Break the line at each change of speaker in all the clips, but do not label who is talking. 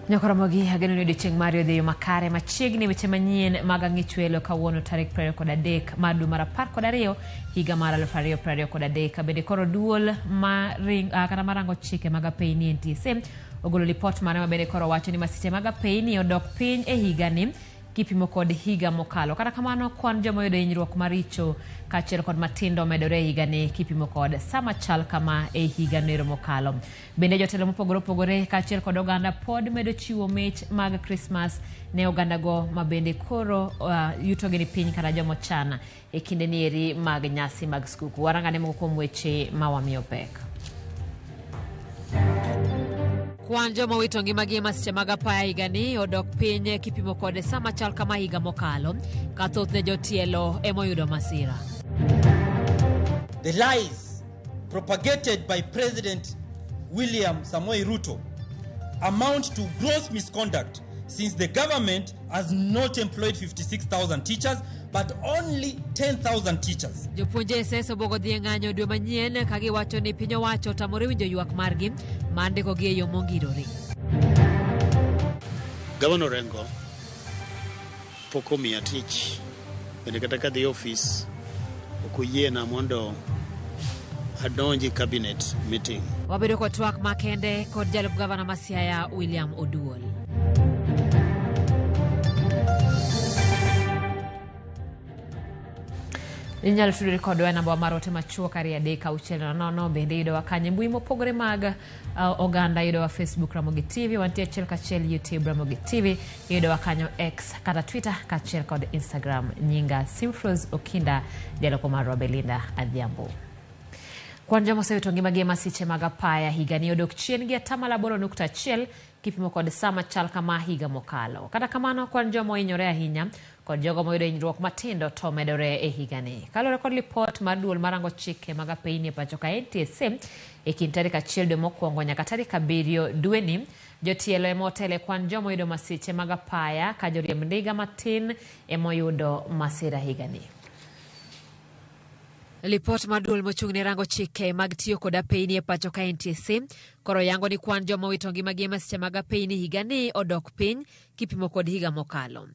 Nyakoromogi ageno ni odiochieng' mari odhi e yo makare. Machiegni weche manyien mag ang'ich welo kawuono tarik 23 mar dwe mar 12 higa mar 2023. Bende koro duol ma ring, kata marango chike mag apeyni NTSA ogolo lipot mare ma bende koro wacho ni masiche mag apeyni odok piny e higani kipimo kod higa mokalo. Kata kamano, kwan joma oyudo hinyruok maricho kaachiel kod matindo omedore e higani kipimo kod sama chal kama e higa noero mokalo. Bende jotelo mopogore opogore kaachiel kod oganda pod medo chiwo mich mag Krismas ne ogandago ma bende koro yutogi ni piny kata joma ochan e kinde nieri mag nyasi mag skuku. Warangane moko kuom weche ma wamiyo pek. Kwan joma owito ngimagi e masiche mag apaya higani odok piny kipimo kod sama chal kama higa mokalo, ka thothne jotielo emoyudo masira.
The lies propagated by President William Samoei Ruto amount to gross misconduct, since the government has not employed 56,000 teachers but only 10,000 teachers.
Jopuonje SS obwogo dhi e ng'anyo dwe manyien ka giwacho ni piny owacho otamore winjo ywak margi mar ndikogi e yo mongirore.
Gavana Orengo pok omiya tich, bende kata kadhi e ofis ok oyiena mondo adonj e cabinet meeting.
Wabedo kod twak makende kod jalup gavana ma Siaya William Oduol. Inyalo tudori kodwa e namba mar ote machuok 23600. Bende yudowa kanyo e mbui mopogore mag oganda, yudowa Facebook Ramogi TV, wantie achiel kachiel YouTube Ramogi TV, yudowa kanyo X kata Twitter kaachiel kod Instagram. Nyinga Simfros Okinda, jaloko marwa Belinda Adhiambo. Kwan joma osewito ngimagi e masiche mag apaya higani odok chien gi 8.1 kipimo kod sama chal kama higa mokalo. Kata kamano, kwan joma ohinyore ahinya kod jogo moyudo hinyruok matindo to medore e higani. Kaluwore kod lipot mar duol marango chike mag apeyni e pacho ka NTSA, e kind tarik 1 dwe mokwongo nyaka tarik 7 dweni, jotielo ema otelo e kwan joma oyudo masiche mag apaya ka joriemb ndiga matin ema oyudo masira higani. Lipot mar duol mochung' ne rango chike mag tiyo kod apeyni e pacho ka NTSA koro yango ni kwan joma owito ngimagi e masiche mag apeyni higani odok piny kipimo kod higa mokalo.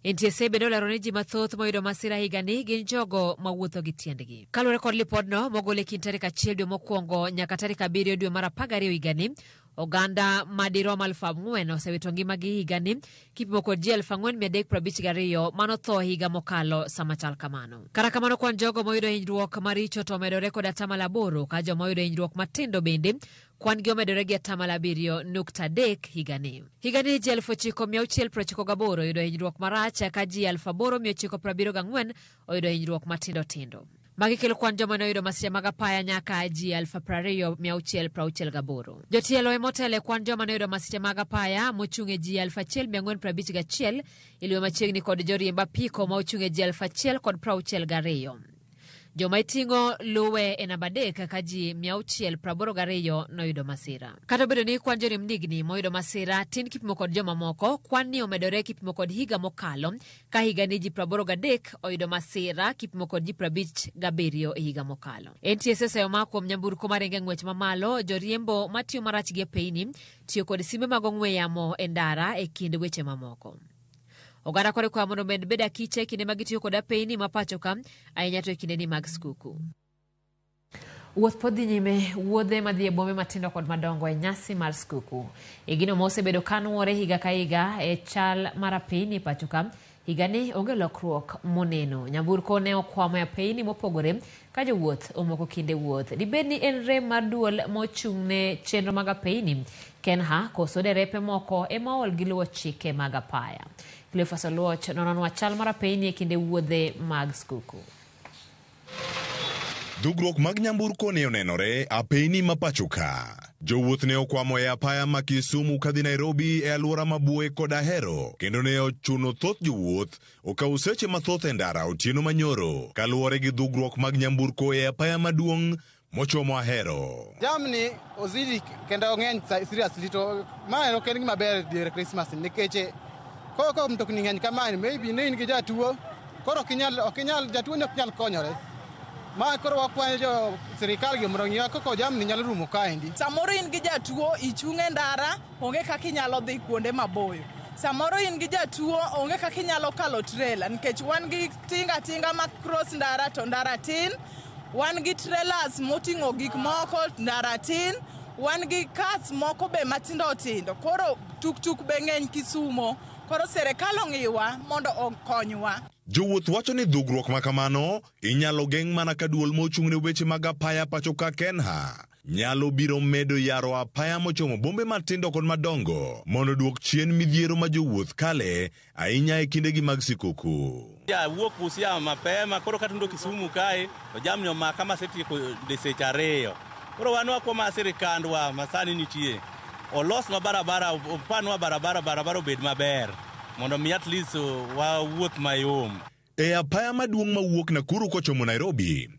NTSA bende olero ni ji mathoth moyudo masira higani gin jogo mawuotho gi tiendgi. Kaluwore kod lipodno mogol e kind tarik 1 dwe mokwongo nyaka tarik 7 dwe mar 12 higani, oganda madirom 4,000 osewito ngimagi higani kipimo kod ji 4,352 manotho higa mokalo sama chal kamano. Kata kamano, kwan jogo moyudo hinyruok maricho to omedore kod 8% ka joma oyudo hinyruok matindo bende kwan gi omedore gi 7.3% higani. Higani ji 9,698 oyudo hinyruok marach ka ji 8,974 oyudo hinyruok matindo tindo. Magi kelo kwan joma ne oyudo masiche mag apaya nyaka ji 20,668. Jotielo ema otelo e kwan joma ne oyudo masiche mag apaya mochung' e ji 1,451, iluwe machiegni kod joriemb apiko ma ochung' e ji 1,062. Joma iting'o luwe e namba 3 ka ji 682 noyudo masira. Kata obedo ni kwan joriemb ndigni moyudo masira tin kipimo kod jomamoko, kwan ni omedore kipimo kod higa mokalo ka higani ji 83 oyudo masira kipimo kod ji 57 e higa mokalo. NTSA oseyo ma kuom nyamburko maringo e ng'wech mamalo, joriembo matiyo marach gi apeyni, tiyo kod simbe mag ong'we yamo e ndara e kind weche mamoko. Oganda koro ikwayo mondo omed bedo akicha e kinde ma gitiyo kod apeyni ma pacho ka, ahinya to e kindeni mag skuku. Wuoth pod dhi nyime, wuodhe madhi e bombe matindo kod madongo e nyasi mar skuku. E gino ma osebedo ka nwore higa ka higa e chal mar apeyni e pacho ka, higani onge lokruok moneno. Nyamburko ne okwamo e apeyni mopogore ka jowuoth omoko kinde wuoth. Dibed ni en rem mar duol mochung' ne chenro mag apeyni, KENHA, koso derepe moko ema ool gi luwo chike mag apaya. Cleophas Oluoch nononwa chal mar apeyni e kinde wuodhe mag skuku.
Dhugruok mag nyamburko ne onenore apeyni ma pacho ka. Jowuoth ne okwamo e apaya ma Kisumu kadhi Nairobi e alwora ma Buoye kod Ahero, kendo ne ochuno thoth jowuoth okaw seche mathoth e ndara otieno manyoro kaluwore gi dhugruok mag nyamburko e apaya maduong' mochomo Ahero.
Jamni ozidi kendo ng'eny seriously, to mae ok en gima ber diere Christmas nikech koko mtokni ng'eny kamae, maybe ne in gi jatuo, koro ok inyal, jatuo ni ok nyal konyore. Ma koro wakwayo jo sirikal gi mondo ong'iwa kaka jamni nyalo rumo kaendi.
Samoro in gi jatuo ichung' e ndara, onge kaka inyalo dhi kuonde maboyo. Samoro in gi jatuo, onge kaka inyalo kalo trailer nikech wan gi tinga tinga ma cross ndara to ndara tin. Wan gi trailers moting'o gik moko, ndara tin. Wan gi cars moko be matindo tindo. Koro tuktuk be ng'eny Kisumo. Koro sirikal ong'iwa mondo okonywa.
Jowuoth wacho ni dhugruok ma kamano inyalo geng' mana ka duol mochung' ne weche mag apaya pacho ka Kenha nyalo biro medo yaro apaya mochomo bombe matindo kod madongo mondo duok chien midhiero ma jowuoth kale ahinya e kindegi mag sikuku.
Awuok Busia mapema, koro katundo Kisumu kae, to jamni omaka masetieko seche 2. Koro wan wakwa ma sirikandwa masani nitie, olosnwa barabara, opanwa barabara, barabara obed maber, mondo mi at least wawuoth mayom.
E apaya maduong' mawuok Nakuru kochomo Nairobi,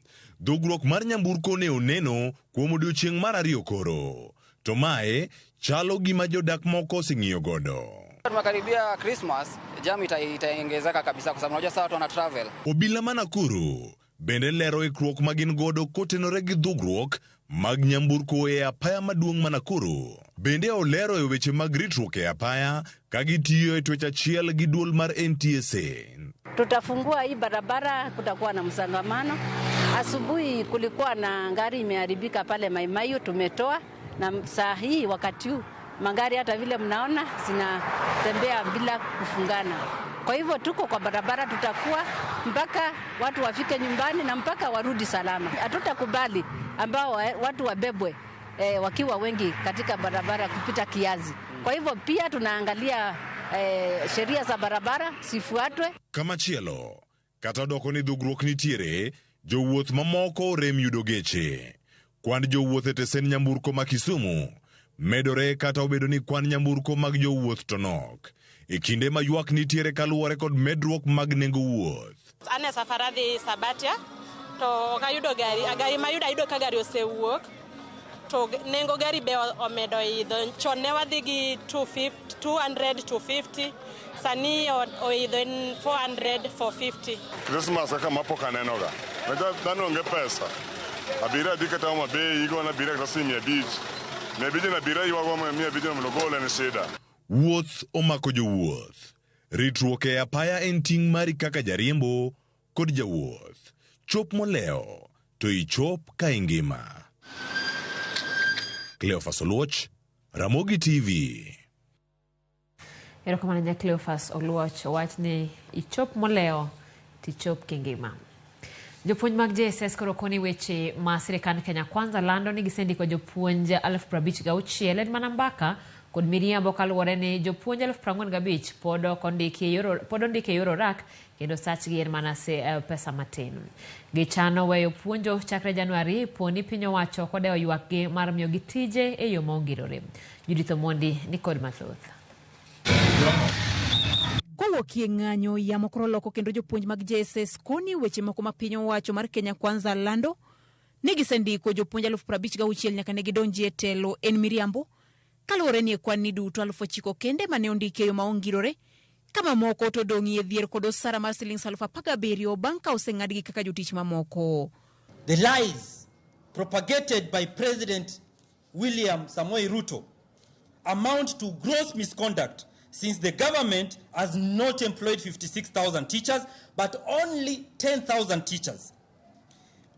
dhugruok mar nyamburko ne oneno kuom odiochieng' mar 2 koro. To mae chalo gima jodak moko oseng'iyo godo.
Tunakaribia Christmas, jam itaongezeka kabisa kwa sababu unajua sasa watu wana travel.
Obila ma Nakuru bende lero ikruok ma gin godo kotenore gi dhugruok mag nyamburko e apaya maduong' ma Nakuru. Bende olero e weche mag ritruok e apaya ka gitiyo e twech achiel gi duol mar NTSA.
Tutafungua hii barabara, kutakuwa na msongamano. Asubuhi kulikuwa na gari imeharibika pale Maimayu, tumetoa, na saa hii wakati huu magari hata vile mnaona zinatembea bila kufungana. Kwa hivyo tuko kwa barabara, tutakuwa mpaka watu wafike nyumbani na mpaka warudi salama. Hatutakubali ambao watu wabebwe wakiwa wengi katika barabara kupita kiasi. Kwa hivyo pia tunaangalia sheria za barabara sifuatwe.
Kamachielo, kata doko ni dhugruok nitiere, jowuoth mamoko rem yudo geche. Kwan jowuoth e tesen nyamburko ma Kisumu medore kata obedo ni kwan nyamburko mag jowuoth to nok. E kinde ma ywak nitiere kaluwore kod medruok mag nengo wuoth.
An e safar adhi Sabatia to ok ayudo gari, gari mayudo ayudo ka gari osewuok to nengo gari be omedo idho. Chon ne wadhi gi 250, 200, 250, sani oidho en 400, 450.
Christmas kaka ma pok anenoga. Dhano onge pesa. Abiria dhi kata Homa Bay, igona abiria kata siling 500. 500 na abiria ywago 500 mondo ogol en shida.
Wuoth omako jowuoth. Ritruok e apaya en ting' mari kaka jariembo kod jawuoth. Chop molewo to ichop ka ingima. Cleophas Oluoch, Ramogi TV.
Erokamano nya Cleophas Oluoch, owach ni ichop molewo tichop kingima. Jopuonj mag JSS koro koni weche ma sirikand Kenya Kwanza lando ni gisendiko jopuonj 56,000 en mana mbaka kod miriambo kaluwore ni jopuonj 45,000 pod ondiki e yor orak kendo sachgi en mana pesa matin. Gichano weyo puonjo chakre Januari poni piny owacho kodewo ywakgi mar miyogi tije e yo maongirore. Judith Omondi ni kod mathoth.
Kowuok e ng'anyo yamo koro loko kendo jopuonj mag JSS koni weche moko ma piny owacho mar Kenya Kwanza lando ni gisendiko jopuonj 56,000 nyaka ne gidonji e telo en miriambo kaluwore ni e kwan ni duto 9,000 kende mane ondiki e yo maongirore kama moko to dong'ie dhier kod osara mar siling 17,000 bang' ka oseng'adgi kaka jotich mamoko.
The lies propagated by President William Samoei Ruto amount to gross misconduct since the government has not employed 56,000 teachers, but only 10,000 teachers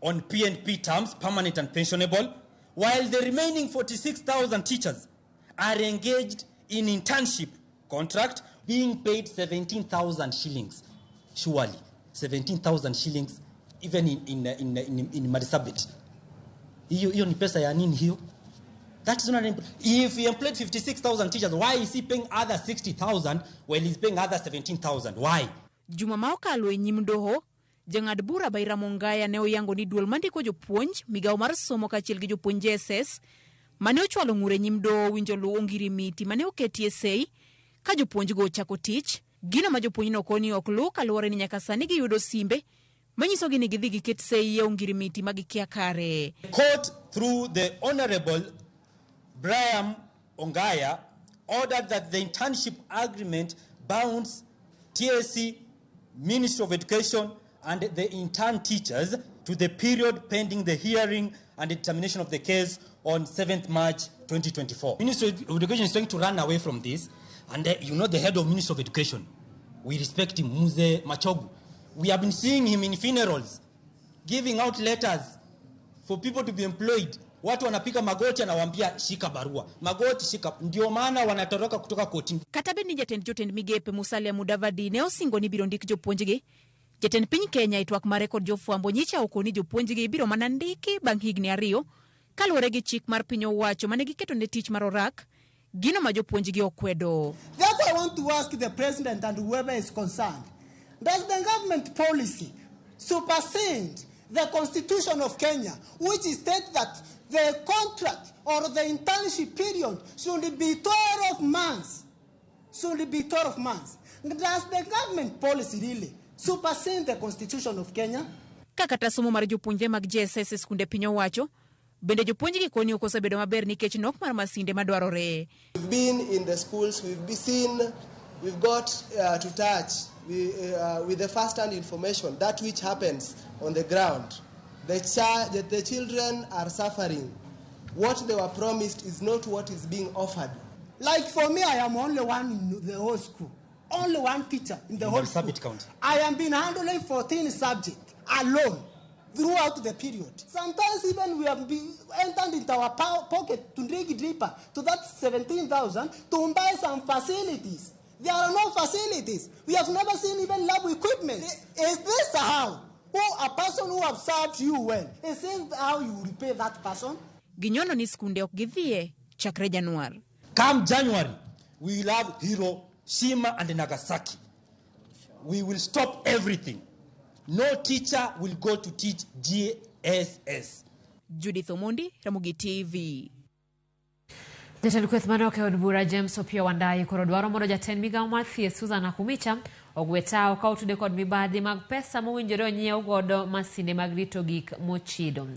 on PNP terms, permanent and pensionable, while the remaining 46,000 teachers are engaged in internship contract being paid 17,000 shillings. Surely, 17,000 shillings even in Marsabit. Hiyo ni pesa ya nini hiyo? That is not an if he employed 56,000 teachers, why is he paying other 60,000 while he's paying other 17,000? Why?
Juma ma okalo e nyim doho, jang'ad bura Bairam Ongaya ne oyango ni duol mandiko jopuonj, migawo mar somo kaachiel gi jopuonj JSS mane ochwalo ng'ur e nyim doho winjo luw ongirimiti mane oketie sei ka jopuonjgo ochako tich. Gino ma jopuonjno koni ok luw kaluwore ni nyaka sani giyudo simbe manyisogi ni gidhi giket sei e ongirimiti ma gikia kare.
Court through the Honorable Brian Ongaya ordered that the internship agreement bounds TSC, Ministry of Education, and the intern teachers to the period pending the hearing and determination of the case on 7th March 2024. Ministry of Education is trying to run away from this, and you know the head of Ministry of Education, we respect him, Muze Machogu. We have been seeing him in funerals, giving out letters for people to be employed. Watu wanapiga magoti, anawaambia shika barua, magoti shika. Ndio maana wanatoroka kutoka kotini.
Kata bed ni jatend jotend migepe Musalia Mudavadi ne osingo ni biro ndik jopuonjgi, jatend piny Kenya e twak mare kod jofwambo nyicha okoni jopuonjgi ibiro mana ndiki bang' higni 2 kaluwore gi chik mar piny owacho mane giketo ne tich mar orak, gino ma jopuonjgi okwedo.
Therefore, I want to ask the president and whoever is concerned, does the government policy supersede the Constitution of Kenya, which states that the contract or the internship period should be 12 months? Should be 12 months. Does the government policy really supersede the Constitution of Kenya?
Kaka somo mar jopuonjre mag JSS e skunde piny owacho, bende jopuonjgi koni ok osebedo maber nikech nok mar masinde madwarore.
We've been in the schools, we've seen, we've got to touch with the first-hand information, that which happens on the ground. The children are suffering. What they were promised is not what is being offered.
Like for me, I am only one in the whole school. Only one teacher in the whole school.
County.
I am been handling 14 subjects alone throughout the period. Sometimes even we have been entered into our pocket to dig deeper to that 17,000 to buy some facilities. There are no facilities. We have never seen even lab equipment. Is this how a person who has served you well, is this how you repay that person?
Ginyono ni skunde ok gidhie chakre Januar.
Come January, we will have Hiroshima and Nagasaki. We will stop everything. No teacher will go to teach GSS.
Judith Omondi, Ramogi TV.
Jatend kweth mane ok e od bura James Opiyo Wandayi koro dwaro mondo jatend migawo mar thieth Susan Nakhumicha ogwe tao ka otude kod mibadhi mag pesa mowinjore onyiew godo masinde mag rito gik mochido.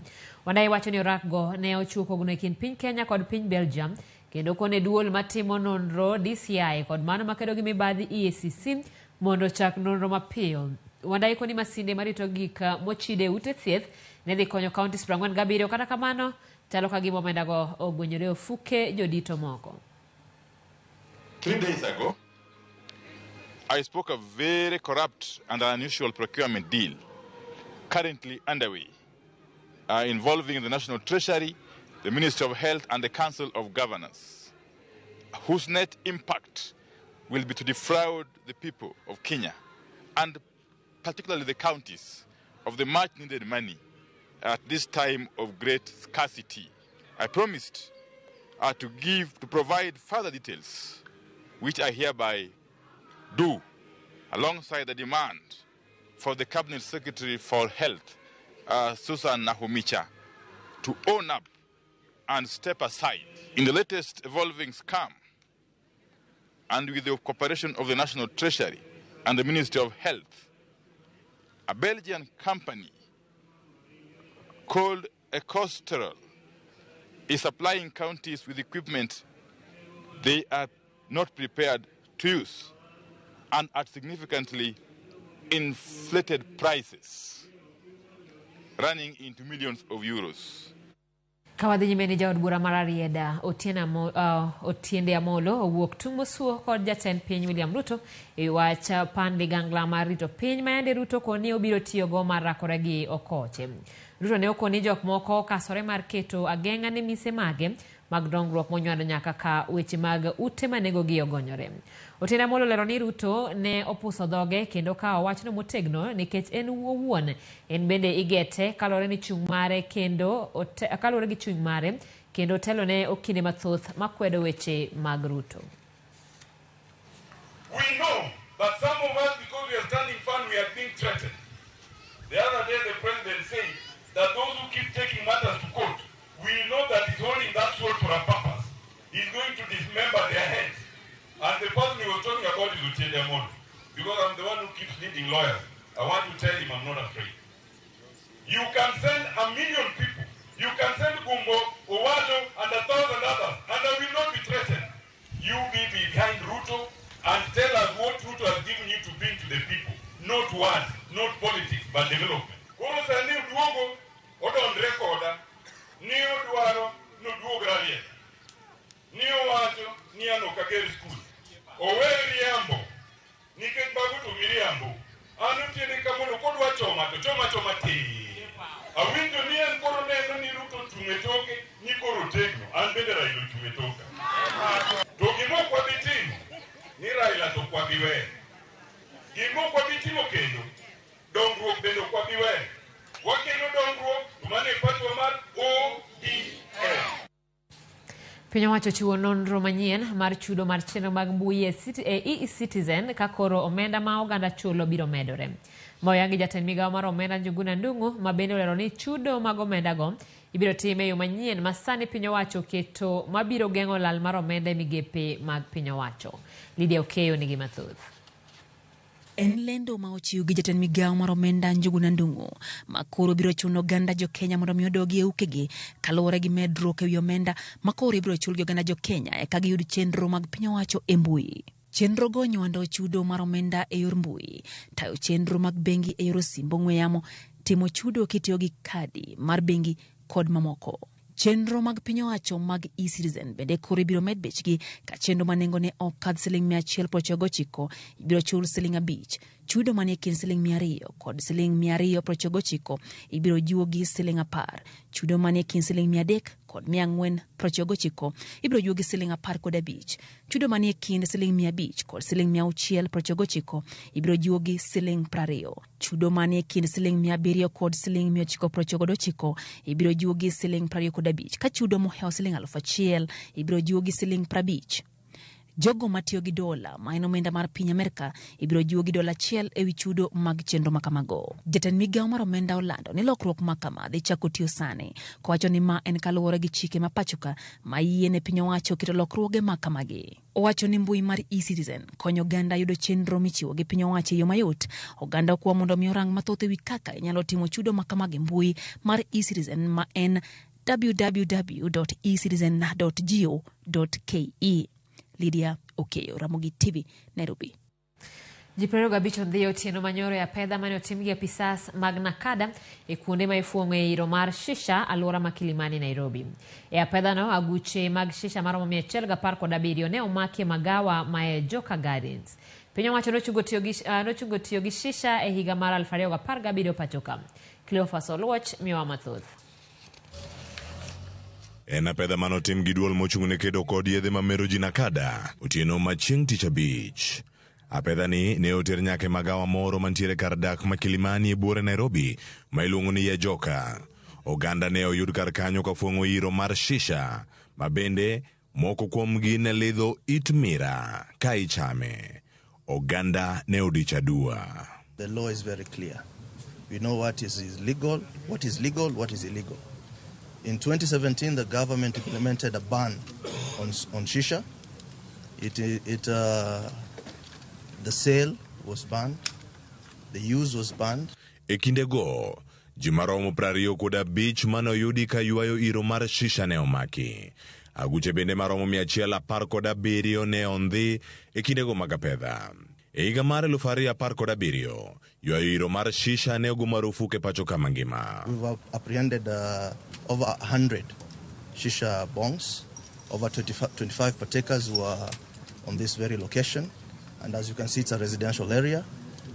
Wandayi wacho ni orakgo ne ochiwo kogno e kind piny Kenya kod piny Belgium kendo kone duol matimo nonro DCI kod mano makedo gi mibadhi EACC mondo ochak nonro mapiyo. Wandayi koni masinde marito gik mochido e ute thieth ne dhi konyo counties 47, kata kamano chalo ka gima omendago ogwenyore ofuke jodito moko.
3 days ago, I spoke of very corrupt and unusual procurement deal currently underway involving the National Treasury, the Ministry of Health and the Council of Governors, whose net impact will be to defraud the people of Kenya and particularly the counties of the much needed money at this time of great scarcity. I promised to provide further details, which I hereby do, alongside the demand for the Cabinet Secretary for Health, Susan Nakhumicha, to own up and step aside. In the latest evolving scam, and with the cooperation of the National Treasury and the Ministry of Health, a Belgian company called Ecosteral is supplying counties with equipment they are not prepared to use and at significantly inflated prices, running into millions of euros.
Kawadhi nyime ni jaod bura mar Rarieda Otiende Amolo owuok tung' mosuo kod jatend piny William Ruto e wach pand ligangla mar rito piny ma yande Ruto koni obiro tiyogo mar rakore gi okoche. Ruto ne okoni jok moko okasore mar keto ageng'a ne mise mage mag dongruok monywando nyaka ka weche mag ute manegogi ogonyore. Otiende Amolo olero ni Ruto ne opuso dhoge kendo kawo wachno motegno nikech en owuon en bende igete kaluwore ni chung' mare kendo kaluwore gi chung' mare kendo telo ne okinde mathoth makwedo weche mag Ruto.
We know that some of us, because we are standing firm, we are being threatened. The other day the president said that those who keep taking matters to court, we know that he's holding that sword for a purpose. He's going to dismember their heads. And the person he was talking about is Otiende Amolo. Because I'm the one who keeps leading lawyers. I want to tell him I'm not afraid. You can send 1 million people. You can send Gumbo, Owalo, and 1,000 others, and I will not be threatened. You be behind Ruto and tell us what Ruto has given you to bring to the people. Not words, not politics, but development. Koro sani uduogo miriambo. An otiende kamono kodwa choma to choma choma tir. Awinjo ni en koro neno ni Ruto ochung' e toke ni koro otegno. An bende Raila ochung' e toka. To gima ok wabi timo ni Raila to ok wabi weyo. Gima ok wabi timo kendo dongruok bende ok wabi weyo. Wakelo dongruok to mano e pachwa mar ODM.
Piny owacho ochiwo nonro manyien mar chudo mar chenro mag mbui e e-Citizen ka koro omenda ma oganda chulo biro medore. Ma oyangi jatend migawo mar omenda Njuguna Ndung'u ma bende olero ni chudo mag omendago ibiro tim e yo manyien ma sani piny owacho oketo mabiro geng'o lal mar omenda e migepe mag piny owacho. Lydia Okeyo nigi mathoth.
En lendo ma ochiw gi jatend migawo mar omenda Njuguna Ndung'u ma koro biro chuno oganda jo Kenya mondo mi odogi e ukegi kaluwore gi medruok ewi omenda ma koro ibiro chul gi oganda jo Kenya eka giyud chenro mag piny owacho e mbui. Chenrogo nywando chudo mar omenda e yor mbui, tayo chenro mag bengi e yor osimbo ong'we yamo, timo chudo kitiyo gi kadi mar bengi kod mamoko. Chenro mag piny owacho mag e-Citizen bende koro ibiro med bechgi ka chenro ma nengone ok kadh siling 199 ibiro chul siling 5. Chudo manie kind siling 200 kod siling 299 ibiro juogi siling 10. Chudo manie kind siling 300 kod 499 ibiro juogi siling 15. Chudo manie kind siling 500 kod siling 699 ibiro juogi siling 20. Chudo manie kind siling 700 kod siling 999 ibiro juogi siling 25, ka chudo mohewo siling 1000 ibiro juogi siling 50. Jogo matiyo gi dola ma en omenda mar piny Amerka ibiro juogi dola 1 ewi chudo mag chenro makamago. Jatend migawo mar omenda olando ni lokruok makama dhi chako tiyo sani, kowacho ni ma en kaluwore gi chike ma pachoka ma yiene piny owacho keto lokruoge makamagi. Owacho ni mbui mar e-Citizen konyo oganda yudo chenro michiwo gi piny owacho e yo mayot. Oganda okwa mondo mi orang mathoth ewi kaka inyalo timo chudo makamagi e mbui mar e-Citizen ma en www.ecitizen.go.ke. Lydia Okeyo, Ramogi TV, Nairobi.
Ji 25 ondhiyo otieno manyoro e apedha mane otim gi apisas mag Nakada e kuonde ma ifuong'o e iro mar shisha alwora ma Kilimani, Nairobi. E apedhano, aguche mag shisha maromo 117 ne omaki e magawa ma e Joka Gardens. Piny owacho nochungo tiyo gi shisha e higa mar 2017 pachoka. Cleophas Oluoch miyowa mathoth.
En apedha manotim gi duol mochung' ne kedo kod yedhe mamero ji Nakada otieno ma chieng' tich abich. Apedha ni ne oter nyaka e magawa moro mantiere kar dak ma Kilimani e buore Nairobi ma iluongo ni Yajoka. Oganda ne oyud kar kanyo ka fuong'o iro mar shisha ma bende moko kuomgi ne lidho it mira ka ichame. Oganda ne odich adua.
The law is very clear. We know what is legal, what is legal, what is illegal. In 2017, the government implemented a ban on shisha. The sale was banned, the use was banned.
E kindego, ji maromo 25 mane oyudi ka ywayo iro mar shisha ne omaki. Aguche bende maromo 117 ne ondhi e kindego mag apedha. E higa mar 2017, ywayo iro mar shisha ne ogo marufuk e pacho kama ngima.
We've apprehended over 100 shisha bongs, over 25 partakers who are on this very location. And as you can see, it's a residential area.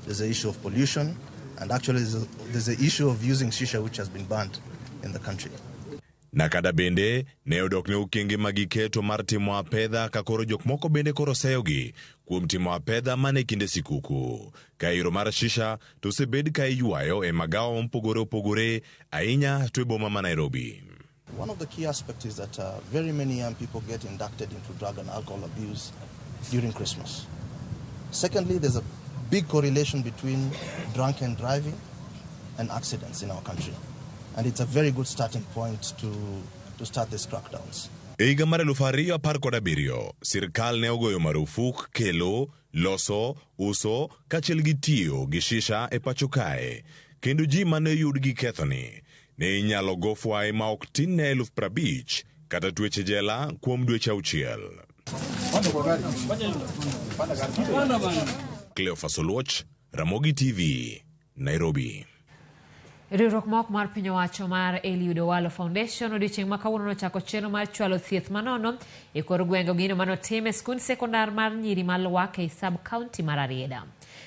There's an issue of pollution, and actually there's an issue of using shisha which has been banned in the country.
Nakada bende ne odok ne okenge ma giketo mar timo apedha ka koro jok moko bende koro seyogi kuom timo apedha mana e kinde sikuku. Ka iro mar shisha to osebed ka iywayo e magawa mopogore opogore ahinya to e boma ma Nairobi.
One of the key aspects is that very many young people get inducted into drug and alcohol abuse during Christmas. Secondly, there's a big correlation between drunken driving and accidents in our country. And it's a very good starting point to start these crackdowns.
E higa mar 2017, sirkal ne ogoyo marufuk kelo, loso, uso kaachiel gi tiyo gi shisha e pacho kae, kendo ji mane oyud gi kethoni ne inyalo go fwaye ma ok tin ne 50,000 kata twech e jela kuom dweche 6. Cleophas Oluoch, Ramogi TV, Nairobi.
Riwruok ma ok mar piny owacho mar Eliud Owalo Foundation odiochieng' ma kawuono nochako chenro mar chwalo thieth manono e kor gwenge gino manotim e skund sekondar mar nyiri ma Lwak ei sub county mar Rarieda.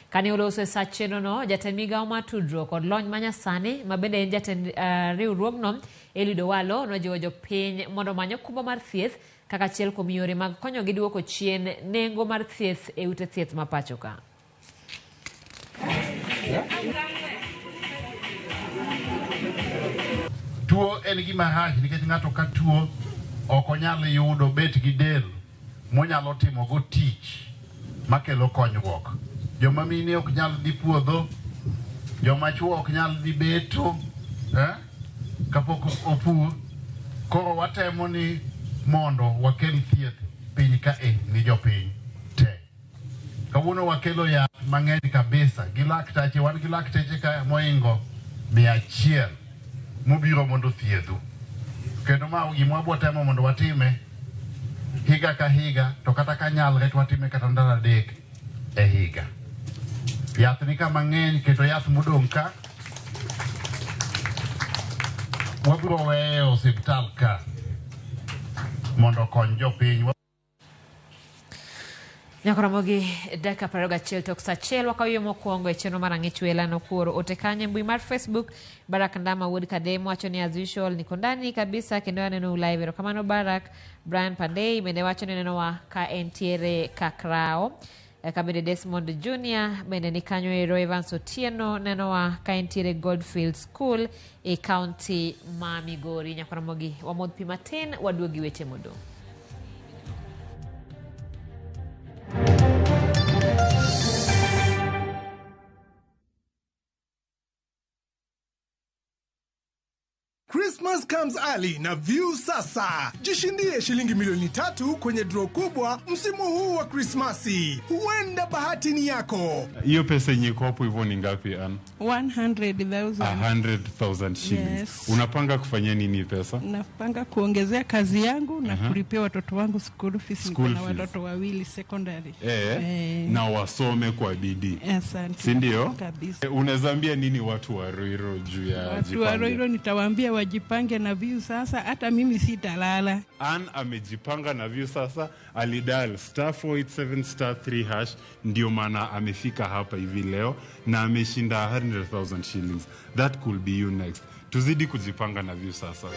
Kane oloso e sa chenrono, jatend migawo mar tudruok kod lony manyasani ma bende en jatend riwruogno Eliud Owalo nojiwo jopiny mondo omany okumba mar thieth kaka achiel kuom yore mag konyogi duoko chien nengo mar thieth e ute thieth ma pacho ka.
Tuo en gima rach nikech ng'ato ka tuo ok onyal yudo bet gi del monyalo timo go tich makelo konyruok. Joma mine ok nyal dhi puodho, joma chuo ok nyal dhi beto kapok opur. Koro watemo ni mondo wakel thieth piny kae ni jopiny te. Kawuono wakelo yath mang'eny kabisa gi laktache, wan gi lakteche ka moingo 100 mobiro mondo othiedhu. Kendo ma gima wabiro temo mondo watime higa ka higa, to kata ka nyalre to watime kata ndalo 3 e higa. Yath ni ka mang'eny kendo yath modong' ka wabiro weyo osiptal ka mondo okony jopiny.
Nyaka Ramogi dakika 21 tok saa 1 wakaw yo mokwongo e chenro mar ang'ich wela nokuoro ote kanyo e mbui mar Facebook. Barak Ndama wuod Kadem wacho ni as usual niko ndani kabisa kendo aneno live. Erokamano Barak. Brian Pandey bende wacho ni nenowa ka entiere Kakrao. Eka bende Desmond Junior bende ni kanyo ero. Evans Otieno nenowa ka entiere Goldfield School e county ma Migori. Nyaka Ramogi wamodh pi matin waduogi weche modong'.
Christmas comes early na View Sasa. Jishindie shilingi milioni 3 kwenye draw kubwa msimu huu wa Krismasi. Huenda bahati ni yako.
Hiyo pesa yenye iko hapo hivyo ni ngapi, Ann?
100,000.
100,000 shillings.
Yes.
Unapanga kufanya nini pesa?
Napanga kuongezea kazi yangu na kulipia watoto wangu school fees. Niko
School
na
fees.
watoto wawili secondary.
Na wasome kwa bidii.
Asante.
Si ndio?
Kabisa.
Unaweza ambia nini watu wa Ruiru juu ya
Watu wa
jipange?
Ruiru nitawaambia wajipange na View Sasa, hata mimi sitalala.
Ann amejipanga na View Sasa, alidial star 487 star 3 hash, ndio maana amefika hapa hivi leo na ameshinda 100,000 shillings. That could be you next. Tuzidi kujipanga na View Sasa.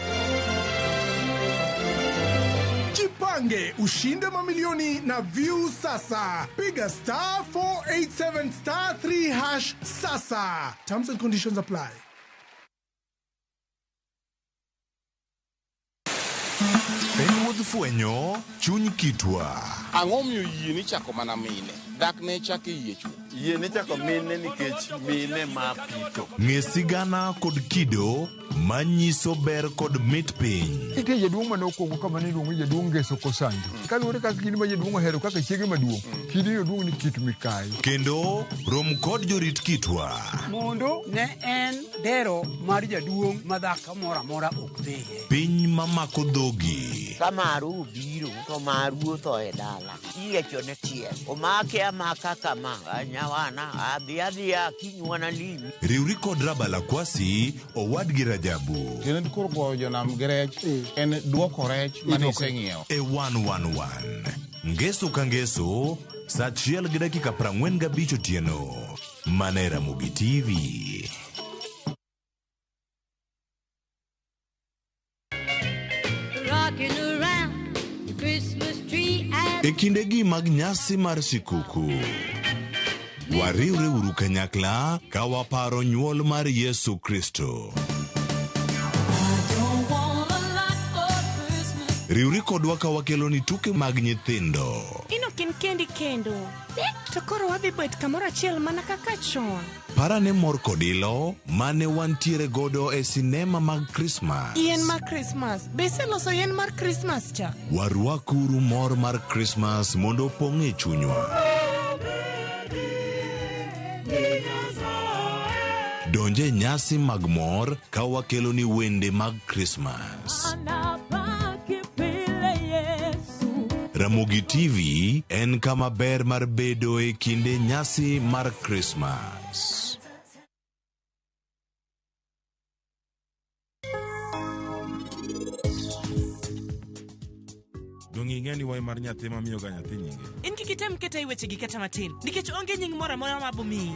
Jipange ushinde mamilioni na View Sasa. Piga star 487 star 3 hash sasa. Terms and conditions apply.
En wuodh fwenyo chuny kitwa.
Ang'o miyo yie ni chako mana mine? Dak ne chako yie chuo.
Yie ni chako mine nikech mine ma pito.
Ng'e sigana kod kido manyiso ber kod mit piny.
Nitie jaduong' mane okwongo kama ne iluongo ni jaduong' Ngeso Kosanjo. Kaluwore kaka kidi ma jaduong' ohero kaka chiege maduong', kidi oduong' ni Kit Mikayi.
Kendo rom kod jorit kitwa.
Mondo ne en dero mar jaduong' ma dhako moro amora ok dhiye.
Piny mamako dhogi.
Ka maru obiro to maru otho e dala. Iyiecho ne tiel. Omake amaka kama. Nyawana adhi adhiya kinywana limi.
Riwri kod Rabala Kwasi owadgi Rajabu.
Kendo koro goyo jonam gi rech en duoko rech mane iseng'iewo.
E 111. Ngeso ka ngeso, saa 1:45 otieno. Mana e Ramogi TV.
Rocking around the Christmas tree at
E kindegi mag nyasi mar sikuku, wariwre uru kanyakla ka waparo nyuol mar Yesu Kristo. Riwri kodwa ka wakeloni tuke mag nyithindo.
Ino kin kendi kendo. To koro wadhi bet kamoro achiel mana kaka chon.
Parane mor kod ilo mane wantiere godo e sinema mag Krismas.
Yien mar Krismas. Be iseloso yien mar Krismas cha?
Warwakuru mor mar Krismas mondo opong' e chunywa. Donje nyasi mag mor ka wakeloni wende mag Krismas. Ramogi TV en kama ber mar bedo e kinde nyasi mar Krismas.
Donge ing'e ni wai mar nyathi ema miyoga nyathi nyinge?
In kik item keta e wechegi kata matin, nikech onge nying moro amora ma abomiyi.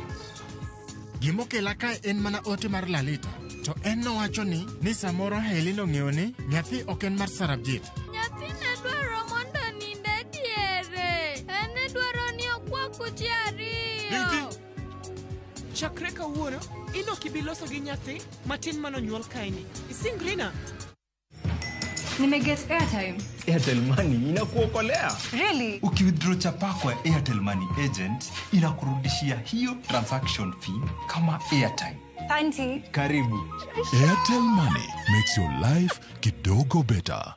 Gimokela kae en mana ote mar Lalita. To en nowacho ni ni samoro Helen ong'eyo ni nyathi ok en mar Sarabjit.
Nyathi ne dwaro mondo onind e diere. En ne dwaro ni okwa kuche ariyo.
Chakre kawuono, in ok ibi loso gi nyathi matin manonyuol kaeni. Isingrina?
Nimeget airtime.
Airtel Money inakuokolea.
Really?
Ukiwithdraw chapa kwa Airtel Money agent inakurudishia hiyo transaction fee kama airtime.
Auntie.
Karibu.
Airtel Money makes your life kidogo better.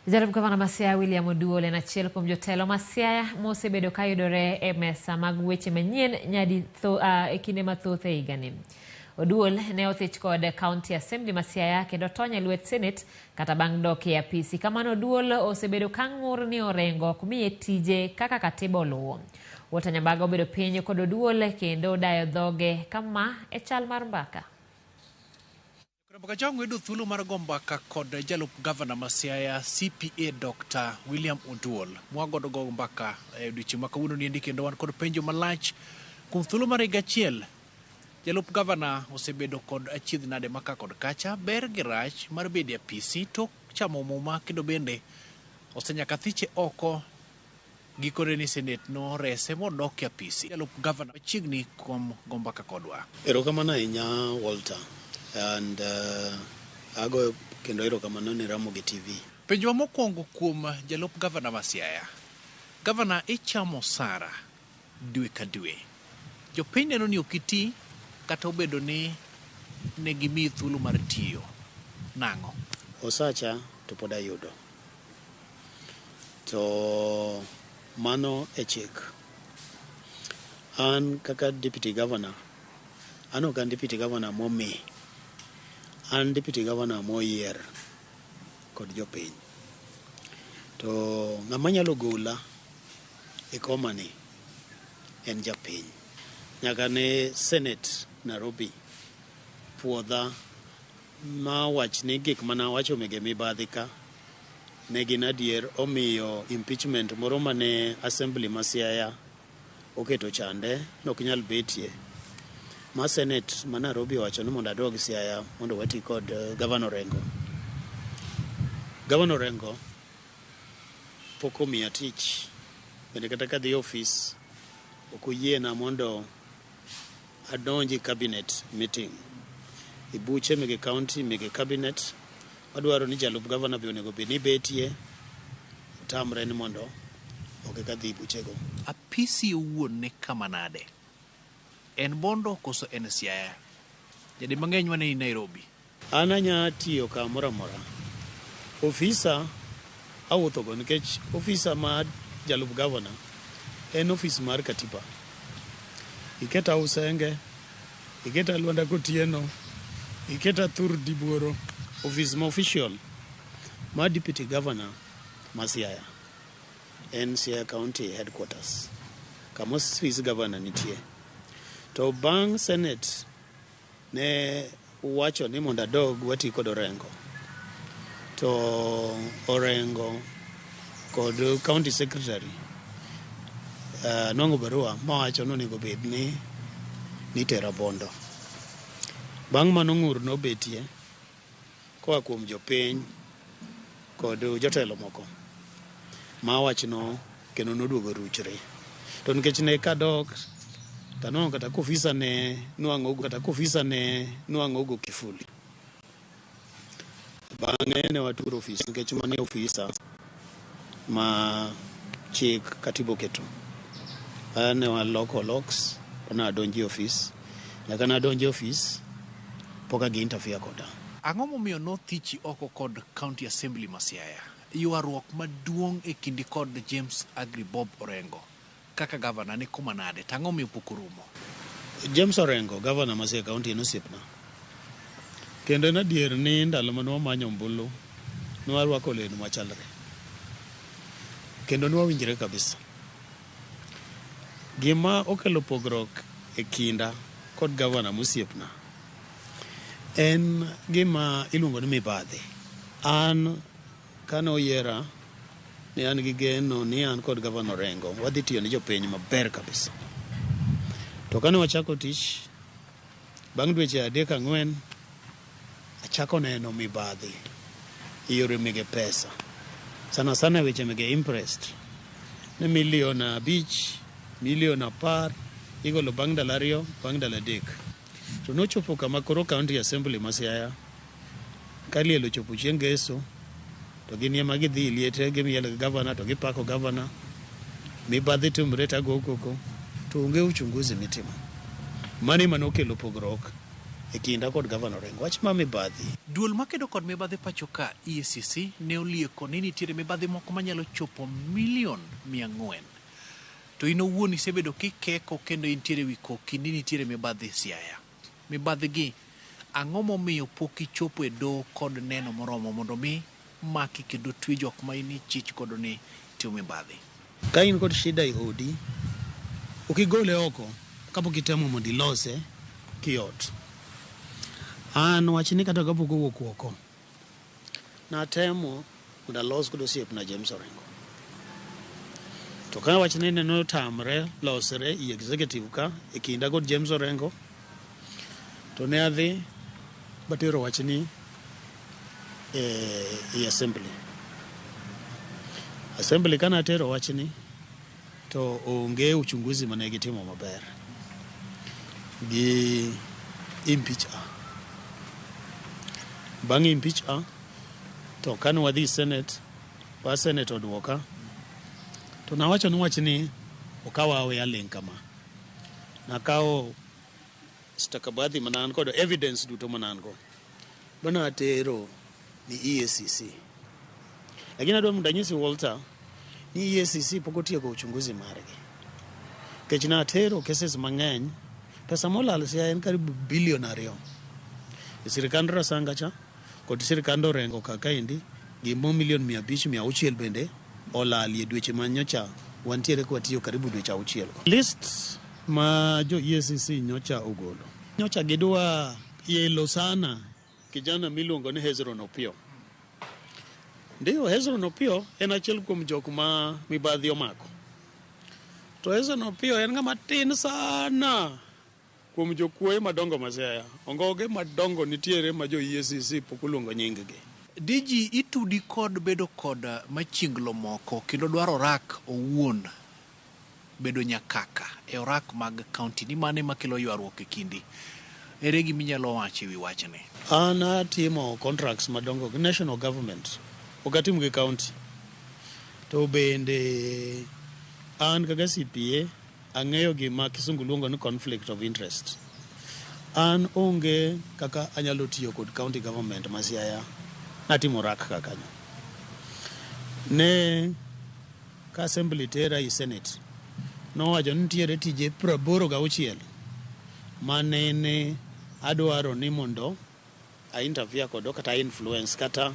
Jalup gavana ma Siaya William Oduol en achiel kuom jotelo ma Siaya mosebedo ka yudore e mesa mag weche manyien nyadi e kinde mathoth e higani. Oduol ne othich kod County Assembly ma Siaya kendo tony e lwet Senate kata bang' dok e apisi. Kamano Oduol osebedo ka ng'ur ni Orengo ok miye tije kaka katiba oluwo. Walter Nyambaga obedo piny kod Oduol kendo dayo dhoge kama e chal mar mbaka.
Ramogi Jong yudo thuolo mar go mbaka kod jalup gavana ma Siaya CPA Dr. William Oduol. Mwagodo go mbaka e odiochieng' ma kawuono niendi kendo wan kod penjo malach kuom thuolo mar higa achiel. Jalup gavana osebedo kod achiedh nade maka kod kacha, ber gi rach mar bedo e apisi tok chamo muma kendo bende osenyaka thiche oko gikone ni Senate norese modok e apisi. Jalup gavana machiegni kuom go mbaka kodwa.
Erokamano ahinya Walter. And agoyo kendo erokamano ne Ramogi TV.
Penjowa mokwongo kuom jalup gavana ma Siaya. Gavana ichamo osara dwe ka dwe. Jopiny neno ni ok iti kata obedo ni ne gimiyi thuolo mar tiyo. Nang'o?
Osacha to pod ayudo. To mano e chik. An kaka deputy governor, an ok an deputy governor momi. An deputy governor moyier kod jopiny. To ng'ama nyalo gola e komani en japiny. Nyaka ne Senate Nairobi puodha ma wach ni gik manawacho mege mibadhi ka ne gin adier omiyo impeachment moro mane assembly ma Siaya oketo chande nok nyal betie. Ma Senate ma Nairobi owacho ni mondo adog Siaya mondo wati kod Governor Orengo. Governor Orengo pok omiya tich bende kata kadhi e ofis ok oyiena mondo adonji cabinet meeting. E buche mege county mege cabinet wadwaro ni jalup governor be onego bed ni betie otamre ni mondo ok eka dhi buchego.
Apisi owuon ni kama nade? En Bondo koso en Siaya? Jadi mang'eny wane ni Nairobi.
An anya tiyo kamoro amora. Ofisa awuothogo nikech ofisa mar jalup governor en ofis mar katiba. Iketa Usenge, iketa Lwanda Kotieno, iketa Thur Dibuoro. Ofis ma official mar deputy governor ma Siaya en Siaya County headquarters kama ofis governor nitie. To bang' Senate ne wacho ni mondo adog wati kod Orengo. To Orengo kod county secretary nwang'o barua mawacho ni onego bed ni nitera Bondo. Bang' mano ng'ur nobetie koa kuom jopiny kod jotelo moko ma wachno kendo noduogo ruchre. To nikech ne kadok tanwang'o kata kofisa ne nwang'o kata kofisa ne nwang'o go kifuli. Bang'e ne waturo ofis nikech mano e ofisa ma chik katiba oketo. Ne waloko locks to nadonjo e ofis. Nyaka nadonjo e ofis pok agi interfere koda.
Ang'o momiyo nothichi oko kod County Assembly ma Siaya? Ywaruok maduong' e kindi kod James Agri Bob Orengo kaka gavana ni kuma nade? To ang'o miyo pok orumo?
James Orengo, gavana ma Siaya County en osiepna. Kendo en adier ni ndalo mane wamanyo ombulu ne warwako lewni machalre. Kendo ne wawinjre kabisa. Gima okelo pogruok e kinda kod gavana mosiepna en gima iluongo ni mibadhi. An kane oyiera ne an gi geno ni an kod gavana Orengo wadhi tiyo ne jopiny maber kabisa. To kane wachako tich, bang' dweche 3 4, achako neno mibadhi e yore mege pesa. Sana sana weche mege imprest. Ne milion 5, milion 10, igolo bang' ndalo 2, bang' ndalo 3. To nochopo kama koro County Assembly ma Siaya, ka liel ochopo chieng' Ngeso, to gin ema gidhi liete, gimielo gi gavana to gipako gavana. Mibadhi timre to ago koko, to onge uchunguzi mitimo. Mano ema nokelo pogruok e kinda kod gavana Orengo. Wach ma mibadhi.
Duol makedo kod mibadhi pacho ka EACC ne olieko ni nitiere mibadhi moko manyalo chopo milion 400. To in owuon isebedo kikeko kendo intiere wi koki ni nitiere mibadhi Siaya. Mibadhi gi, ang'o momiyo pok ichopo e doho kod neno moromo mondo mi maki kendo twe jok ma in ichich godo ni timo mibadhi?
Ka in kod shida e odi, ok igole oko kapok itemo mondo ilose kiot. An wachni kata kapok owuok oko, natemo mondo alos kod osiepna James Orengo. To ka wachni ne notamre losre i executive ka e kinda kod James Orengo, to ne adhi batero wachni e assembly. Assembly ka natero wachni to onge uchunguzi mane gitimo maber. Gi impeach a. Bang' impeach a, to kane wadhi Senate, ba Senate oduoka, to nawacho ni wachni okawa aweya ling' kama. Nakawo stakabadhi mane an kod evidence duto mane an go, manatero ni EACC. Lakini adwa mondo anyisi Walter ni EACC pok otieko uchunguzi margi. Nikech natero cases mang'eny, pesa molal Siaya en karibu bilion 2. E sirikand Rasanga cha kod sirikand Orengo ka kaendi gimo milion 500 600 bende olalie dweche ma nyocha wantiere ka watiyo karibu dweche 6 go. List ma jo EACC nyocha ogolo. Nyocha gidwa yelo sana kijana miluongo ni Hezron Opio. Ndiyo, Hezron Opio en achiel kuom jok ma mibadhi omako. To Hezron Opio en ng'ama tin sana kuom jokuoye madongo ma Siaya. Ongoge madongo nitiere ma jo EACC pok oluongo nying gi.
DG itudi kod bedo kod machinglo moko kendo dwaro orak owuon bedo nyakaka e orak mag county ni mane makelo ywaruok e kindi. Ere gima inyalo wacho e wi wachni?
An atimo contracts madongo gi national government, ok atim gi county. To bende an kaka CPA ang'eyo gima kisungu luongo ni conflict of interest. An onge kaka anyalo tiyo kod county government ma Siaya natimo rak ka kanyo. Ne ka assembly tera i Senate, nowacho ni nitiere tije 86 manene adwaro ni mondo a interfere kodo kata influence kata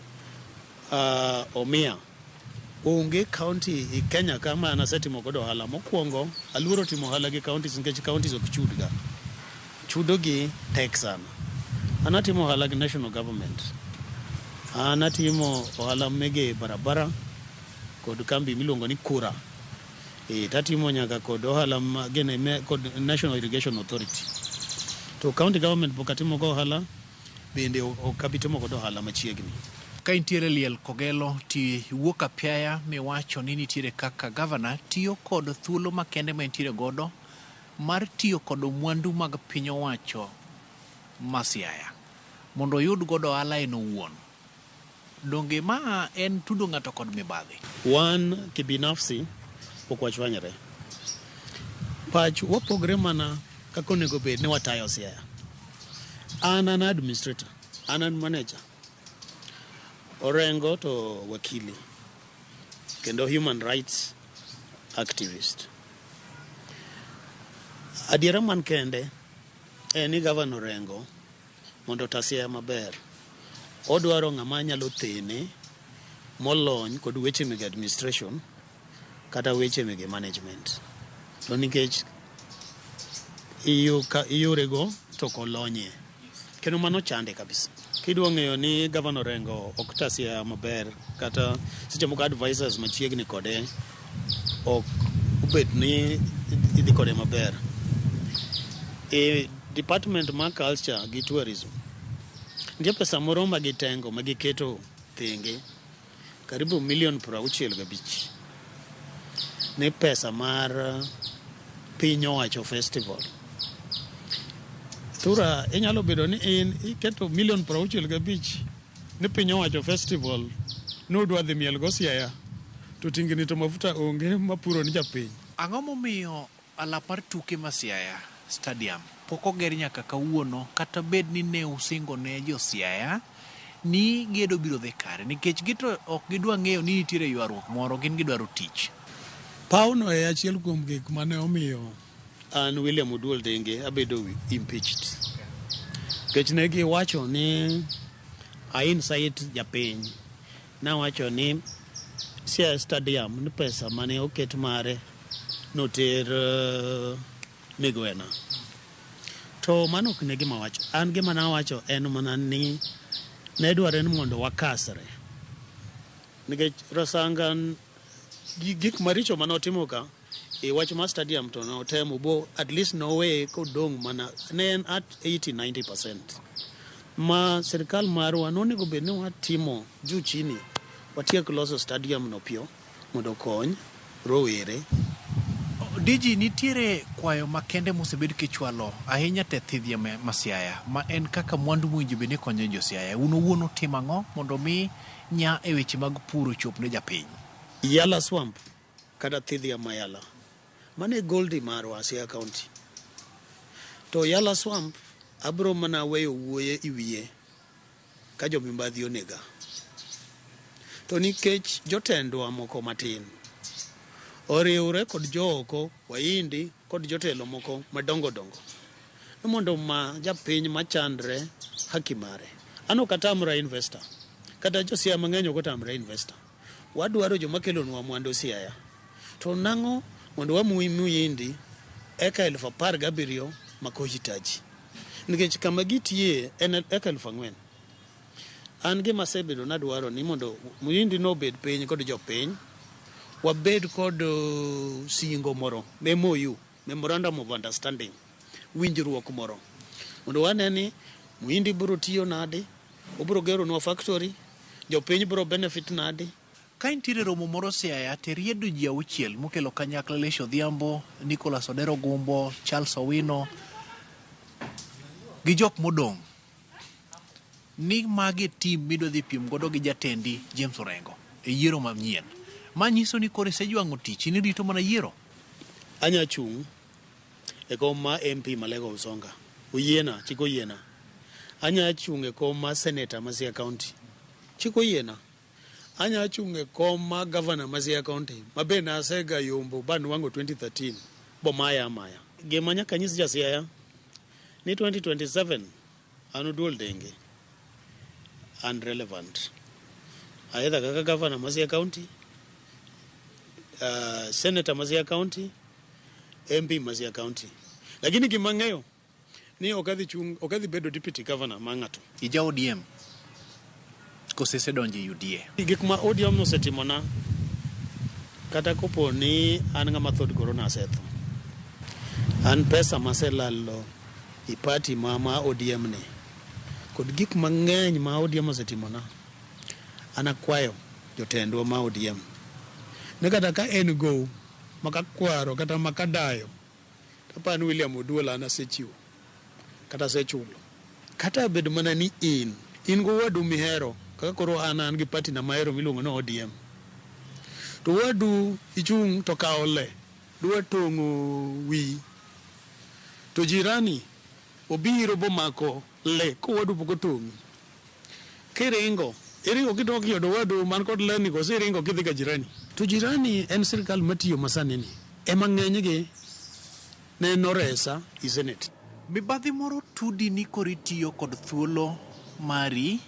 omiya. Onge county i Kenya ka ma an asetimo godo ohala. Mokwongo, aluoro timo ohala gi counties nikech counties ok chudga. Chudo gi tek sana. An atimo ohala gi national government. An atimo ohala mege barabara kod kambi miluongo ni Kura. Tatimo nyaka kod ohala ma, gene, me, kod National Irrigation Authority. To county government pok atimo go ohala, bende ok abi timo godo ohala machiegni.
Ka intiere liel Kogelo ti iwuok apiaya miwacho ni nitiere kaka gavana tiyo kod thuolo makende ma intiere godo mar tiyo kod mwandu mag piny owacho ma Siaya mondo oyud godo ohala en owuon. Donge ma en tudo ng'ato kod mibadhi?
Wan kibinafsi pok wachwanyre. Pach wapogre mana kaka onego bed ni watayo Siaya. An an administrator, an an manager. Orengo to wakili kendo human rights activist. Adiera man kende en ni Gavana Orengo mondo ota Siaya maber, odwaro ng'ama nyalo thene molony kod weche meg administration kata weche mege management. To nikech iyo ka iyorego to ok olonyie. Kendo mano chande kabisa. Kidwa ng'eyo ni gavana Orengo ok ta Siaya maber kata seche moko advisors machiegni kode ok obet ni idhi kode maber. E department mar culture gi tourism nitie pesa moro ma gitengo ma giketo thenge karibu milion 65 ni pesa mar piny owacho festival. Thura inyalo bedo ni in iketo milion 65 ni piny owacho festival nudwa dhi miel go Siaya to tingni to mafuta onge mapuro ni japiny.
Ang'o momiyo alap mar tuke ma Siaya Stadium pok oger nyaka kawuono kata bed ni ne usingo ne jo Siaya ni gedo biro dhi kare nikech gito ok gidwa ng'eyo ni nitiere ywaruok moro gin gidwaro tich.
Pawno e achiel kuom gik mane omiyo an William Oduol Denge abedo impeached. Nikech ne giwacho ni a incite japiny. Nawacho ni Siaya Stadium ni pesa mane oket mare noter Migwena. To mano ok ne gima wacho. An gima nawacho en mana ni ne dwarre ni mondo wakasre. Nikech Rasanga gi gik maricho mane otimo ka e wach mar stadium to notemo bo at least noweye kodong' mana ne en at 80-90% ma sirikal marwa nonego bed ni watimo juu chini watiek loso stadium no piyo mondo okony rowere.
DG, nitiere kwayo makende mosebed kichwalo ahinya te thidhia ma Siaya ma en kaka mwandu mowinjo bed ni konyo jo Siaya. Un owuon utimo ang'o mondo mi nya e weche mag pur ochop ne japiny?
Yala Swamp kata thidhia ma Yala mano e goldi marwa Siaya County. To Yala Swamp abro mana weyo wuoye i wiye ka jomibadhi onega. To nikech jotendwa moko matin oriwre kod jooko Wahindi kod jotelo moko madongo dongo ni mondo ma japiny machandre haki mare. An ok atamra investor kata jo Siaya mang'eny ok otamre investor. Wadwaro joma kelonwa mwandu Siaya. To nang'o mondo wamui Muhindi eka 17,000 ma kohitaji? Nikech kama gitiye en eka 4,000. An gima asebedo nadwaro ni mondo Muhindi nobed piny kod jopiny, wabed kod singo moro, MOU, Memorandum of Understanding, winjruok moro. Mondo wane ni Muhindi biro tiyo nade, obiro geronwa factory, jopiny biro benefit nade.
Ka nitiere romo moro Siaya to iriedo ji auchiel mokelo kanyakla Lesho Odhiambo, Nicholas Odero Gumbo, Charles Owino gi jok modong' ni magi e tim midwa dhi piem godo gi jatendi James Orengo e yiero manyien. Ma nyiso ni koro isejwang'o tich, in irito mana yiero.
Anya chung' e kom ma MP ma Alego Usonga. Oyiena, chik oyiena. Anya chung' e kom ma Senator ma Siaya County. Chik oyiena. Anya chung' e kom ma Governor ma Siaya County ma be nasega yombo ba nwang'o 2013 bomaya amaya. Gima nyaka anyis ja Siaya ni 2027 an Oduol Denge an relevant either kaka Governor ma Siaya County, Senator ma Siaya County, MP ma Siaya County. Lakini gima ang'eyo ni ok adhi chung' ok adhi bedo deputy governor ma ng'ato.
Ija ODM kose isedonjo e UDA?
Gik ma ODM osetimona kata kopo ni an ng'ama thod korona asetho. An pesa maselalo i party ma ma ODM ni kod gik mang'eny ma ODM osetimona an akwayo jotendwa ma ODM ni kata ka en gow maka kwaro kata maka dayo aparo ni William Oduol an asechiwo kata asechulo. Kata bed mana ni in in gowadu mihero kaka koro an an gi party na mahero miluongo ni ODM. To wadu ichung' to kawo le dwa tong'o wiyi. To jirani obiro bomako le kowadu pok otong'i. Kiringo, iringo kidok yudo wadu man kod le ni koso iringo kidhi ka jirani. To jirani en sirikal matiyo masani ni ema ng'enygi ne noresa i Senate.
Mibadhi moro tudi ni koro itiyo kod thuolo mari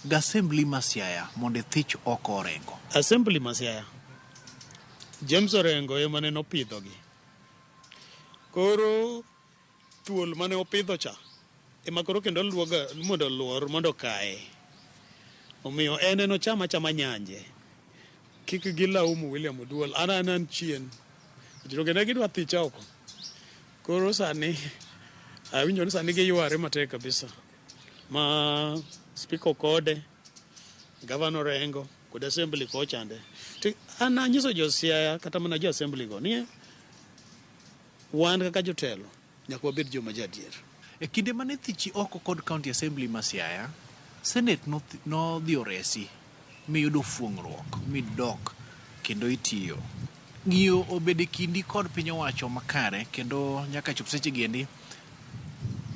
ga assembly ma Siaya mondo ithich oko Orengo.
Assembly ma Siaya, James Orengo ema ne nopidhogi. Koro thuol mane opidho cha ema koro kendo luoga mondo oluor mondo okaye. Omiyo en enocham achama nyanje. Kik gilaumu William Oduol, an an chien. Joge ne gidwa thicha oko. Koro sani awinjo ni sani giyware matek kabisa. Ma speaker kode, gavana Orengo kod assembly kochande. To an anyiso jo Siaya kata mana jo assembly go ni wan kaka jotelo nyaka wabed joma jadier.
E kinde mane thichi oko kod County Assembly ma Siaya, Senate nodhi oresi miyudo fuong'ruok midok kendo itiyo. Ng'iyo obedo e kindi kod piny owacho makare kendo nyaka chop seche giendi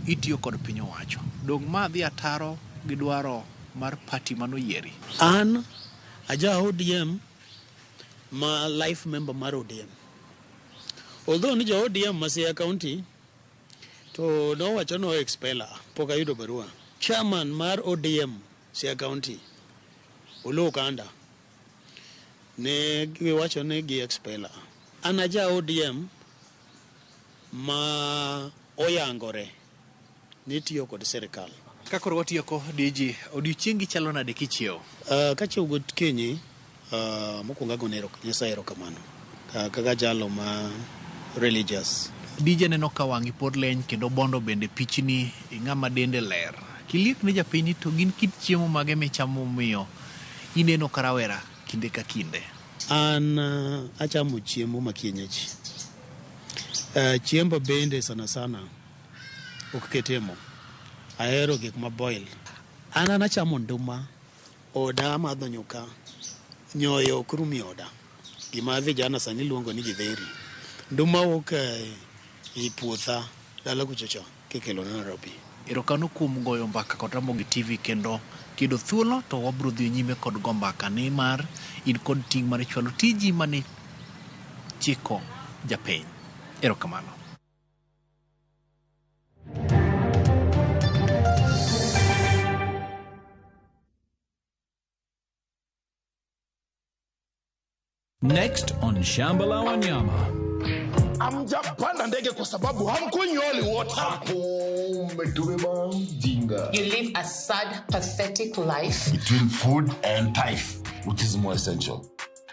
itiyo kod piny owacho. Dong' ma dhi ataro gi dwaro mar party manoyieri.
An aja ODM ma life member mar ODM. Although ni jo ODM ma Siaya County to nowacho no expela pok ayudo barua. Chairman mar ODM Siaya County Oloo Kanda ne giwacho ni gi expela. An aja ODM ma oyangore ni tiyo kod sirikal.
Ka koro watieko DG, odiochiengi chalo nade kichiewo?
Kachiewo gokinyi, mokwongo agone Nyasaye erokamano kaka jalo ma religious.
DJ neno ka wang'i pod leny kendo bondo bende pichni ng'ama dende ler. Kiliek ne japiny to gin kit chiemo mage michamo miyo ineno ka rawera kinde ka kinde?
An achamo chiemo ma kienyeji. Chiemba bende sana sana ok ketie mo. Ahero gik ma boil. An achamo nduma, oda amadho nyuka, nyoyo ok rum e oda. Gima vijana sani luongo ni githeri. Nduma wuok e puotha dala kucho cha kikelo Nairobi.
Erokamano kuom goyo mbaka kod Ramogi TV kendo kiyudo thuolo to wabiro dhi nyime kod go mbaka nimar in kod ting' mar chwalo tiji mane chiko japiny. Erokamano.
Next on Shamba la Wanyama.
Hamjapanda ndege kwa sababu hamkunywi holy water.
Umetubeba mjinga.
You live a sad, pathetic life.
Between food and tithe, which is more essential?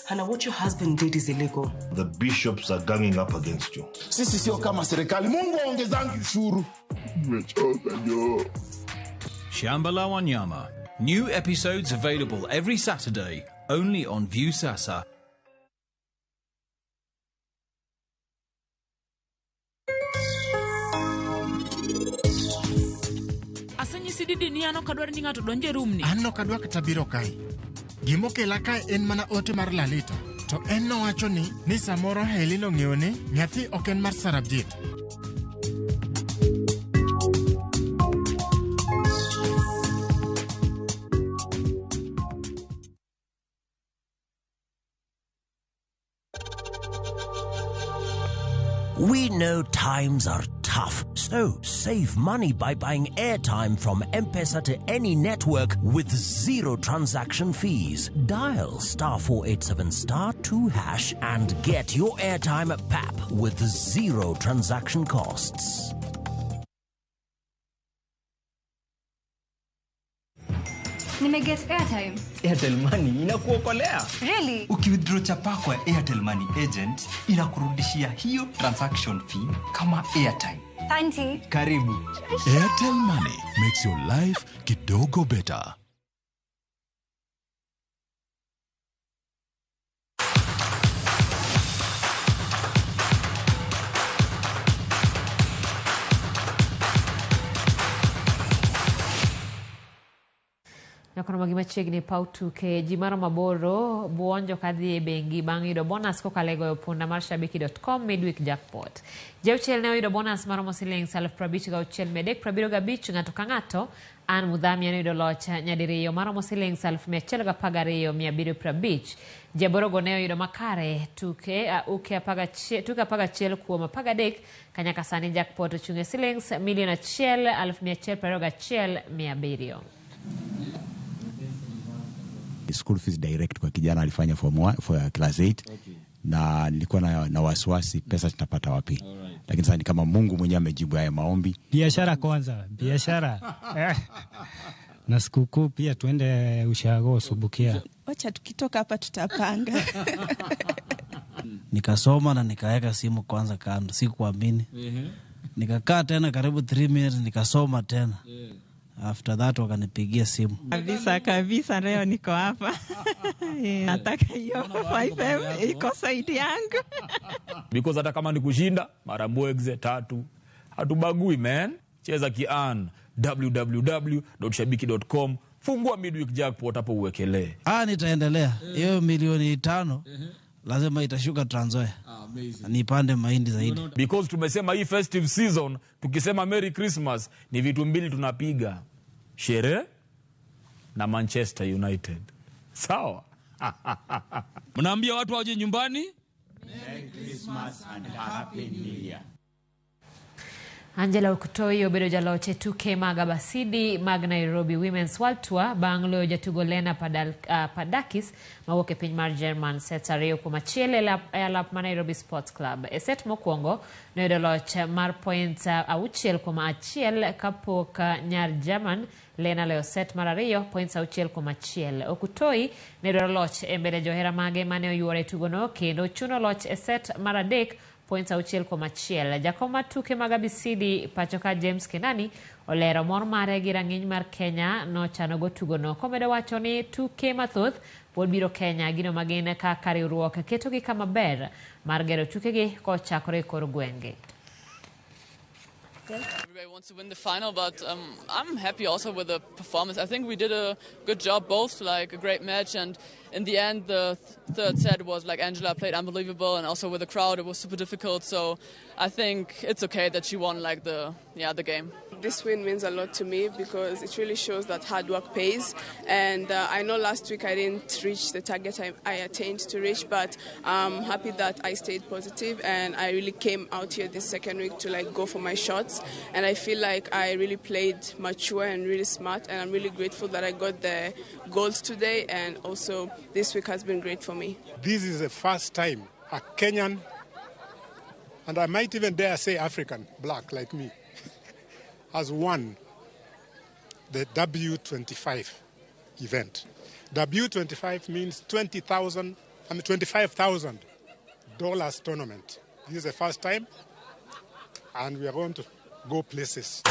Hannah, what your husband did is illegal.
The bishops are ganging up against you.
Sisi sio kama serikali. Mungu aongezangi ushuru.
Nimechoka jo.
Shamba la Wanyama. New episodes available every Saturday, only on Viusasa.
Asenyisi didi ni an ok adwar ni ng'ato donj e room ni.
An ok adwa kata biro kae. Gimokela kae en mana ote mar Lalita. To en nowacho ni samoro Helen ong'eyo ni nyathi ok en mar Sarabjit.
We know times are tough, so save money by buying airtime from M-Pesa to any network with zero transaction fees. Dial *487 *2# and get your airtime at PAP with zero transaction costs.
Nimeget airtime.
Airtel Money inakuokolea.
Really?
Ukiwithdraw chapa kwa Airtel Money agent inakurudishia hiyo transaction fee kama airtime.
Thank
Karibu.
Airtel Money makes your life kidogo better.
Nyakono magi machiegni paw tuke ji maromo 8 buonjo kadhi e bengi bang' yudo bonus kokalo e goyo punda mar shabiki.com midweek jackpot. Ji auchiel ne oyudo bonus maromo siling 56,375 ng'ato ka ng'ato. Ann Mudhami ne oyudo loch nyadiriyo maromo siling 112,750. Ji aborogo ne oyudo makare tuke 11 kuom 13 ka nyaka sani jackpot ochung' e siling 1,121,700.
School fees direct kwa kijana alifanya form 1 for class 8. Okay. Na nilikuwa na wasiwasi pesa tutapata wapi. Lakini sasa ni kama Mungu mwenyewe amejibu haya maombi.
Biashara kwanza, biashara. Na sikukuu pia tuende ushago Subukia.
Wacha tukitoka hapa tutapanga.
Nikasoma na nikaweka simu kwanza kando, sikuamini. Nikakaa tena karibu 3 minutes nikasoma tena. After that wakanipigia simu.
Kabisa kabisa, leo niko hapa. Nataka hiyo 5M iko side yangu.
Because hata kama ni kushinda mara mbwegze tatu, hatubagui man. Cheza kian www.shabiki.com, fungua midweek jackpot hapo uwekelee.
Nitaendelea. Hiyo milioni 5 lazima itashuka Trans Nzoia. Nipande mahindi zaidi.
Because tumesema hii festive season, tukisema Merry Christmas ni vitu mbili tunapiga. Sherehe na Manchester United. Sawa?
Mnaambia watu waje nyumbani?
Merry Christmas and Happy New Year.
Angela Okutoyi obedo jaloch e tuke mag Abasidi mag Nairobi Women's World Tour bang' loyo jatugo Lena Padakis mawuok e piny mar German set 2-1 e alap ma Nairobi Sports Club. E set mokwongo noyudo loch mar point 6-1 kapok nyar German Lena loyo set mar 2 points 6-1. Okutoyi ne dwaro loch e mbele johera mage mane oyuore e tugono kendo chuno loch e set mar 3 points 6-1. Jakom mar tuke mag Abisidi pacho ka James Kenani olero mor mare gi rang'iny mar Kenya nochano go tugono komedo wacho ni tuke mathoth pod biro Kenya gino magin kaka riwruok ketogi kama ber mar gero tukegi kochakore e kor gwenge.
Everybody wants to win the final, but I'm happy also with the performance. I think we did a good job both, like a great match, and in the end the third set was like Angela played unbelievable, and also with the crowd it was super difficult, so I think it's okay that she won like the game.
This win means a lot to me because it really shows that hard work pays, and I know last week I didn't reach the target I attained to reach, but I'm happy that I stayed positive and I really came out here this second week to like go for my shots. And I feel like I really played mature and really smart, and I'm really grateful that I got the goals today, and also this week has been great for me.
This is the first time a Kenyan, and I might even dare say African, black like me, has won the W25 event. W25 means $25,000 tournament. This is the first time, and we are going to go places.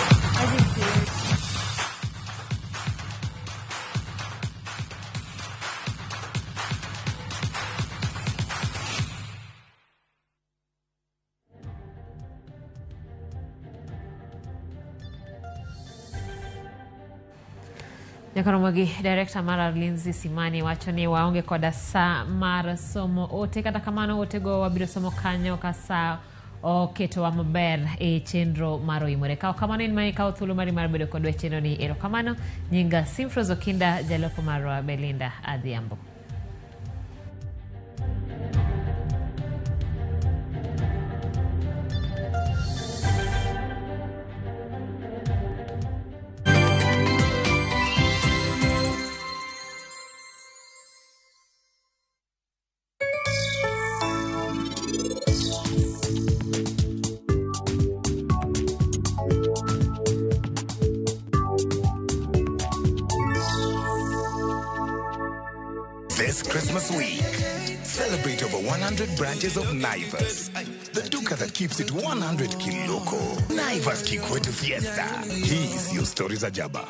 Nyakaromogi, director mar Lindsay Simani wacho ni waonge koda saa mar somo ote, kata kamano otego wabiro somo kanyo ka saa oketowa maber e chenro mar oimore. Kaw kamano in ma ikawo thuolo mari mar bedo kodwa e chenro ni, erokamano. Nyinga Simfros Okinda, jaloko marwa Belinda Adhiambo.
This Christmas week, celebrate over 100 branches of Naivas, the duka that keeps it 100 kiloko. Naivas Kikwetu Fiesta. Hii siyo story za jaba.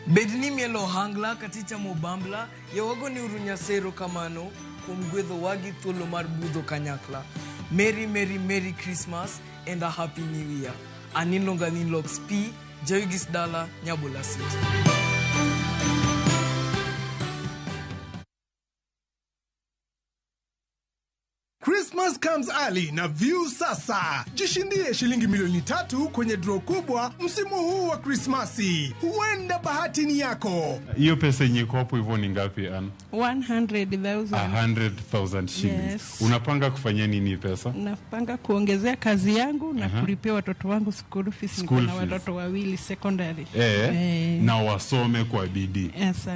Bed ni mielo ohangla kata ichamo bambla, yawago ni uru Nyasaye kamano kuom gwedhowa gi thuolo mar budho kanyakla. Merry, Merry, Merry Christmas and a Happy New Year. Aninlonga Ninlox P, Jayugis Dala, Nyabola City.
Christmas comes early na View Sasa. Jishindie shilingi milioni 3 kwenye draw kubwa msimu huu wa Krismasi. Huenda bahati ni yako.
Hiyo pesa yenye iko hapo hivyo ni ngapi, Ann?
100,000.
100,000 shillings.
Yes.
Unapanga kufanya nini pesa?
Napanga kuongezea kazi yangu na kulipia watoto wangu school fees. Niko
School
na
fees.
watoto wawili secondary.
Na wasome kwa bidii.
Yes.